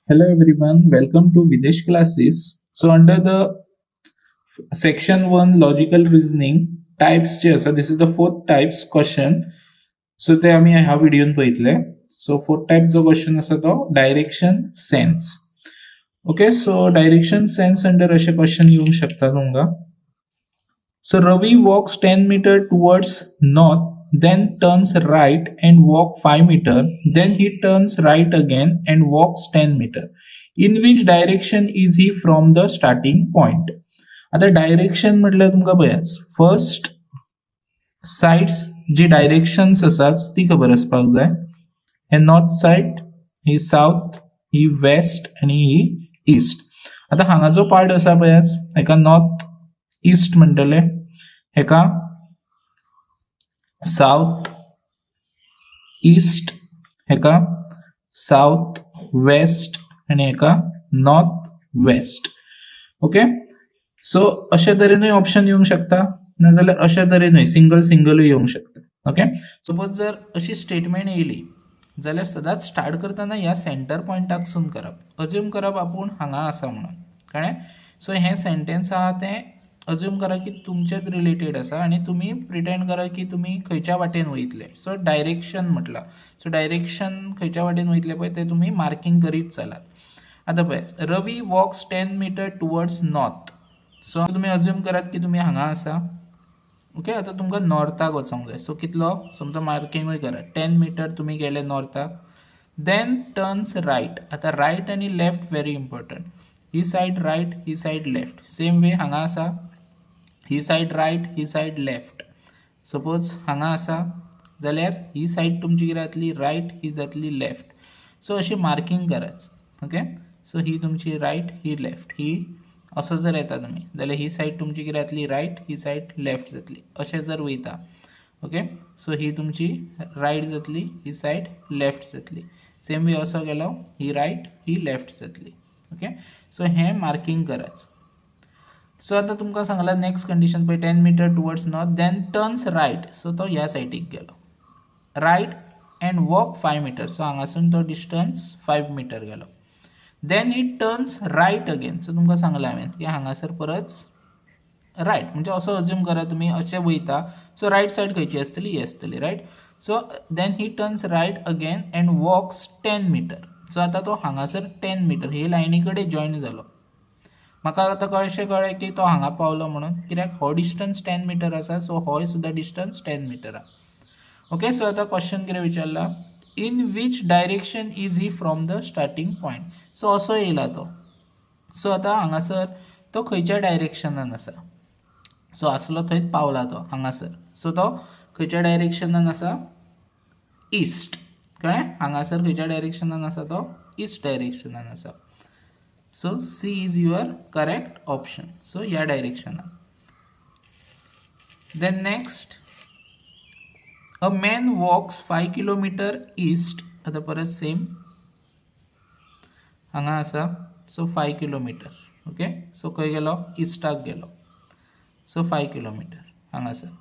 Hello everyone, welcome to Videsh classes. So under the section 1 logical reasoning types जे आसा, this is the fourth types question. So ते आमी ह्या व्हिडिओन पळयतले. So fourth type जो question आसा तो direction sense. Okay, so direction sense under अशे question येवंक शकता तुमकां. So Ravi walks 10 meter towards north, then turns right and walk 5 meter, then he turns right again and walks 10 meter. In which direction is he from the starting point? आता direction म्हटल्यार तुमकां पळयात, first sides जी directions आसात ती खबर आसपाक जाय. हे नॉर्थ सायड, ही सावथ, ही वेस्ट आनी ही ईस्ट. आतां हांगा जो पार्ट आसा पळयात, हेका नॉर्थ ईस्ट म्हणटले, हेका सावथ ईस्ट, हेका सावथ वेस्ट आनी हेका नॉर्थ वेस्ट. ओके, सो अशे तरेनूय ऑप्शन येवंक शकता, नाजाल्यार अशे तरेनूय सिंगल सिंगलूय येवंक शकता. ओके, सपोज जर अशी स्टेटमेंट येयली जाल्यार सदांच स्टार्ट करतना ह्या सेंटर पॉयंटाकसून करप. अज्यूम करप आपूण हांगा आसा म्हणून, कळ्ळें? सो हें सेंटेन्स आहा तें अज्यूम करा की तुमचेच रिलेटेड आसा आनी तुमी प्रिटेंड करा की तुमी खंयच्या वाटेन वयतले. सो डायरेक्शन म्हटलां, सो डायरेक्शन खंयच्या वाटेन वयतले पळय तें तुमी मार्कींग करीत चलात. आतां पळयात, Ravi walks 10 meter towards north. So तुमी अज्यूम करात की तुमी हांगा आसा. ओके, आतां तुमकां नॉर्थाक वचोंक जाय. सो कितलो समजा मार्किंगूय करात, 10 मिटर तुमी गेले नॉर्थाक, then turns right. आतां रायट आनी लेफ्ट व्हेरी इम्पॉर्टंट. ही सायड रायट, ही सायड लेफ्ट. सेम वे हांगा आसा, ही सायड रायट, ही सायड लेफ्ट. सपोज हांगा आसा जाल्यार ही सायड तुमची कितें जातली? रायट. ही जातली लेफ्ट. सो अशी मार्कींग करात. ओके, सो ही तुमची रायट, ही लेफ्ट. ही असो जर येता तुमी जाल्यार ही सायड तुमची कितें जातली? रायट. ही सायड लेफ्ट जातली. अशें जर वयता, ओके, सो ही तुमची रायट जातली, ही सायड लेफ्ट जातली. सेम वे असो गेलो, ही रायट, ही लेफ्ट जातली. ओके, सो हें मार्कींग करात. सो आतां तुमकां सांगलां नेक्स्ट कंडिशन पळय, 10 meter towards north, then turns right. So तो ह्या सायडीक गेलो, right and walk 5 meter. So हांगासून तो डिस्टन्स 5 मिटर गेलो. Then he turns right again. So तुमकां सांगलां हांवें की हांगासर परत रायट, म्हणजे असो अज्यूम करा तुमी अशें वयता. सो रायट सायड खंयची आसतली? ही आसतली, right? So then he turns right again and walks 10 meter. So आतां तो हांगासर 10 मिटर हे लायनी कडेन जॉयन जालो. म्हाका आतां कशें कळ्ळें की तो हांगा पावलो म्हणून? कित्याक हो डिस्टन्स 10 मिटर आसा, सो होय सुद्दां डिस्टन्स 10 मिटर आहा. ओके, सो आतां क्वेश्चन कितें विचारला? In which direction is he from the starting point? So असो येयला तो. सो आतां हांगासर तो खंयच्या डायरेक्शनान आसा? सो आसलो थंयच पावला तो हांगासर. सो तो खंयच्या डायरेक्शनान आसा? ईस्ट. कळ्ळें? हांगासर खंयच्या डायरेक्शनान आसा तो? ईस्ट डायरेक्शनान आसा. So C is your correct option. So ह्या डायरेक्शनान. Then next, a man walks 5 kilometer east. आतां परत सेम हांगा आसा. So 5 kilometre. ओके, सो खंय गेलो? इस्टाक गेलो. सो 5 किलोमिटर हांगासर.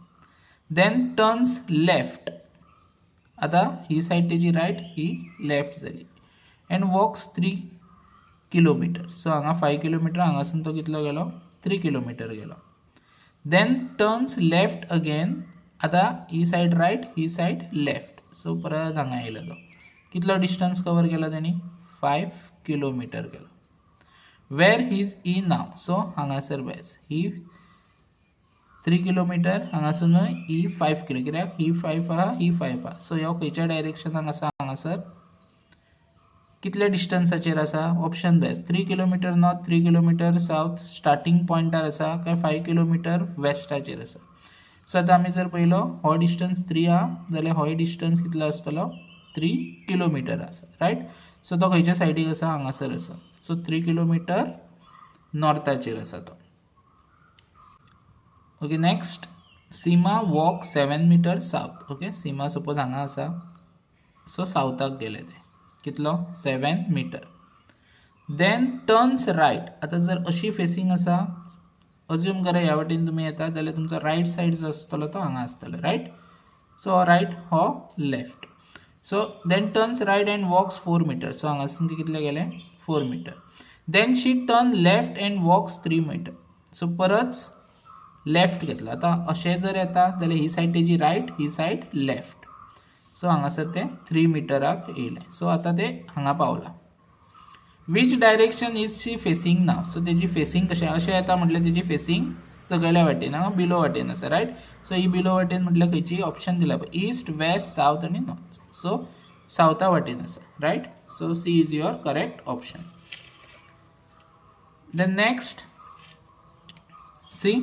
Then turns left. आतां ही सायड तेजी रायट, ही लेफ्ट जाली. And walks 3 kilometer. So हांगा 5 किलोमिटर, हांगासून तो कितलो गेलो? 3 किलोमिटर गेलो. Then turns left again. आतां ही सायड रायट, ही सायड लेफ्ट. सो परत हांगा येयलो तो. कितलो डिस्टन्स कवर केला तेणी? 5 किलोमिटर गेलो. Where is he now? So हांगासर बेज ही 3 किलोमिटर, हांगासूनय ही 5 किलो, कित्याक ही 5 आहा, ही 5 आहा. सो ह्यो खंयच्या डायरेक्शनाक आसा? हांगासर कितल्या डिस्टन्साचेर आसा? ऑप्शन बेस, 3 kilometer north, 3 kilometer south, starting पॉयंटार आसा काय 5 किलोमिटर वेस्टाचेर आसा? सो आतां आमी जर पळयलो, हो डिस्टन्स 3 आहा जाल्यार होय डिस्टन्स कितलो आसतलो? 3 किलोमिटर आसा, रायट? सो तो खंयच्या सायडीक आसा? हांगासर आसा. सो 3 किलोमिटर नॉर्थाचेर आसा तो. Okay, next, Seema walk 7 meter south. Okay, Seema suppose हांगा आसा. सो सावथाक गेले ते कितलो? 7 meter. Then turns right. आतां जर अशी फेसींग आसा, अज्यूम करा ह्या वाटेन तुमी येता जाल्यार तुमचो रायट सायड जो आसतलो तो हांगा आसतलो, रायट? सो रायट, हो left. So then turns right and walks 4 meter. So हांगासून ती कितले गेले? 4 meter. Then she turn left and walks 3 meter. So परत लेफ्ट घेतला. आतां अशें जर येता जाल्यार ही सायड तेजी रायट, ही सायड लेफ्ट. सो हांगासर ते थ्री मिटराक येयलें. सो आतां ते हांगा पावला. Which direction is she facing now? So तेजी फेसींग कशें? अशें येता म्हटल्यार तेजी फेसींग सगळ्या वाटेन, हांगा बिलो वाटेन आसा, रायट? सो ही बिलो वाटेन म्हटल्यार खंयची? ऑप्शन दिला पळय, ईस्ट, वेस्ट, सावथ आनी नॉर्थ. सो सावथा वाटेन आसा, right? So C is your correct option. Then next, see,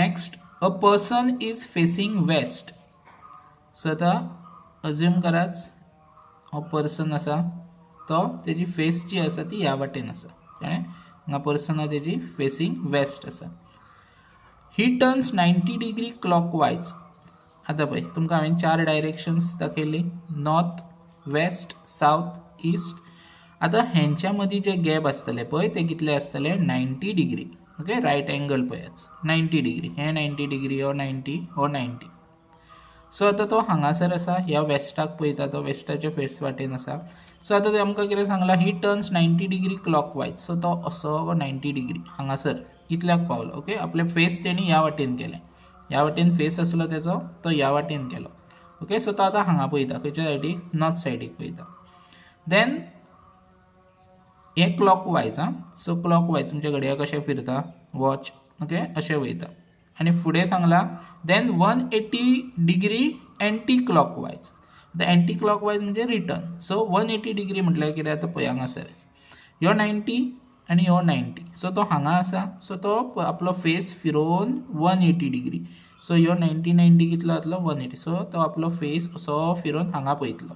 next, a person is facing west. So आतां अज्युम कराच, हो पर्सन आसा, तो तेजी फेस जी आसा ती ह्या वाटेन आसा. कळ्ळें? हांगा पर्सन आहा, तेजी फेसींग वेस्ट आसा. He turns 90 degree clockwise. आतां पळय, तुमकां हांवें चार डायरेक्शन्स दाखयली, नॉर्थ, वेस्ट, सावथ, ईस्ट. आतां हेंच्या मदीं जे गॅप आसतले पळय, ते कितले आसतले? 90 degree, okay? Right angle पळयाच, 90 degree. हे 90 डिग्री, हो 90, हो 90. सो आतां तो हांगासर आसा, ह्या वेस्टाक पळयता, तो वेस्टाच्या फेस वाटेन आसा. सो आतां ते आमकां कितें सांगलां? He turns 90 degree clockwise. So तो असो 90 डिग्री हांगासर इतल्याक पावलो, ओके? आपले फेस तेणी ह्या वाटेन केलें. ह्या वाटेन फेस आसलो तेजो, तो ह्या वाटेन केलो, ओके? सो तो आतां हांगा पळयता. खंयच्या सायडीक? नॉर्थ सायडीक पळयता. देन हे क्लॉकवायज आं. सो क्लॉकवायज तुमच्या घडयाळ कशें फिरता, वॉच, ओके, अशें वयता. आनी फुडें सांगलां, then 180 degree anti clockwise. आतां एंटी क्लॉकवायज म्हणजे return. So 180 degree म्हटल्यार कितें? आतां पळय, हांगासर ह्यो 90 आनी ह्यो 90. सो तो हांगा आसा. सो तो आपलो फेस फिरोवन 180 डिग्री. सो ह्यो 90, 90 कितलो जातलो? 180. सो तो आपलो फेस असो फिरोवन हांगा पळयतलो.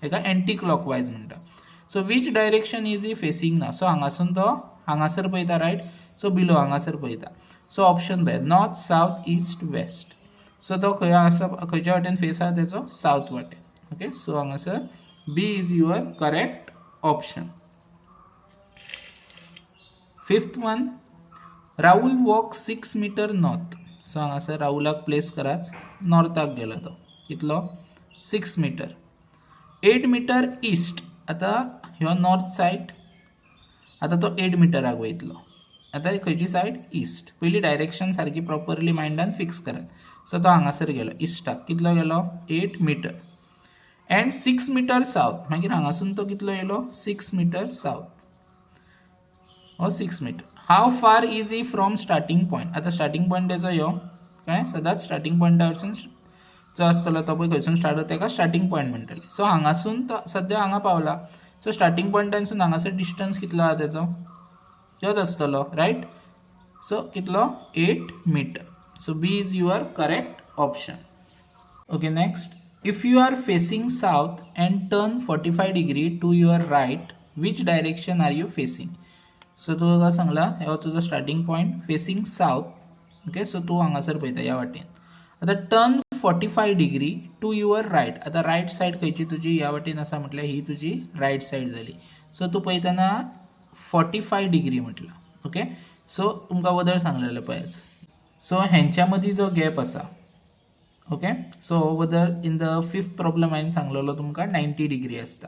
हेका एंटी क्लॉकवायज म्हणटा. So which direction is he facing now? So हांगासून तो हांगासर पळयता, रायट? सो बिलो हांगासर पळयता. सो ऑप्शन पळय, north, south, east, west. So तो खंय आसा? खंयच्या वाटेन फेस आसा तेचो? सावथ वाटेन, ओके? सो हांगासर B is your correct option. Fifth one, Rahul walk 6 meter north. So हांगासर राहुलाक प्लेस कराच. नॉर्थाक गेलो तो. कितलो? 6 meter. 8 meter east. आतां ह्यो नॉर्थ सायड, आतां तो एट मिटराक वयतलो. आतां खंयची सायड? ईस्ट. पयली डायरेक्शन सारकी प्रॉपरली मायंडान फिक्स करात. सो तो हांगासर गेलो इस्टाक. कितलो गेलो? 8 meter. And 6 meter south. मागीर हांगासून तो कितलो येयलो? 6 मिटर सावथ. हो 6 meter. How far is he from starting point? आतां स्टार्टींग पॉयंट तेजो ह्यो. कळ्ळें? सदांच स्टार्टींग पॉयंटा वरसून जो आसतलो, तो पळय खंयसून स्टार्ट जाता, तेका स्टार्टींग पॉयंट म्हणटले. सो हांगासून तो सद्या हांगा पावला. सो स्टार्टींग पॉयंटानसून हांगासर डिस्टन्स कितलो आहा तेजो? त्योच आसतलो, रायट? सो कितलो? 8 meter. So B is your correct option. Okay, next, if you are facing south and turn 45 degree to your right, which direction are you facing? So तुका सांगला, हो तुजो starting point, facing south, okay? So तूं हांगासर पळयता ह्या वाटेन. आतां turn 45 degree to your right. आतां रायट सायड खंयची तुजी? ह्या वाटेन आसा म्हटल्यार ही तुजी रायट सायड जाली. सो तूं पळयतना 45 डिग्री म्हटलं, ओके? सो तुमकां वदळ सांगलेलें पळयाच. सो हेंच्या मदीं जो गॅप आसा, ओके, सो हो वदळ इन the fifth problem हांवें सांगलेलो तुमकां, 90 डिग्री आसता.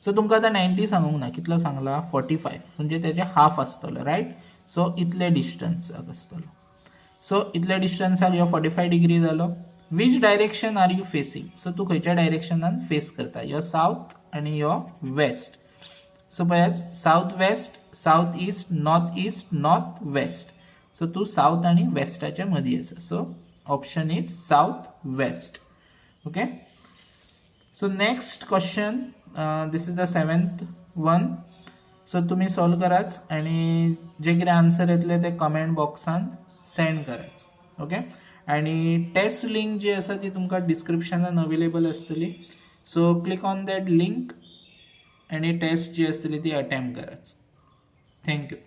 सो तुमकां आतां 90 सांगूंक ना. कितलो सांगला? 45. म्हणजे तेजे हाफ आसतलो, रायट? सो इतले डिस्टन्साक आसतलो. सो इतल्या डिस्टन्साक ह्यो 45 डिग्री जालो. Which direction are you facing? So तूं खंयच्या डायरेक्शनान फेस करता? ह्यो सावथ आनी ह्यो वेस्ट. सो पळयात, south west, south east, north east, north west. So तूं सावथ आनी वेस्टाच्या मदीं आसा. So option is south west, okay? So next question, this is the seventh one. So तुमी सॉल्व कराच आनी जे कितें आन्सर येतले ते कमेंट बॉक्सान सेंड कराच, ओके? आनी टेस्ट लिंक जी आसा ती तुमकां डिस्क्रिप्शनान अवेलेबल आसतली. So click on that link आनी टेस्ट जी आसतली ती अटेम्प्ट कराच. Thank you.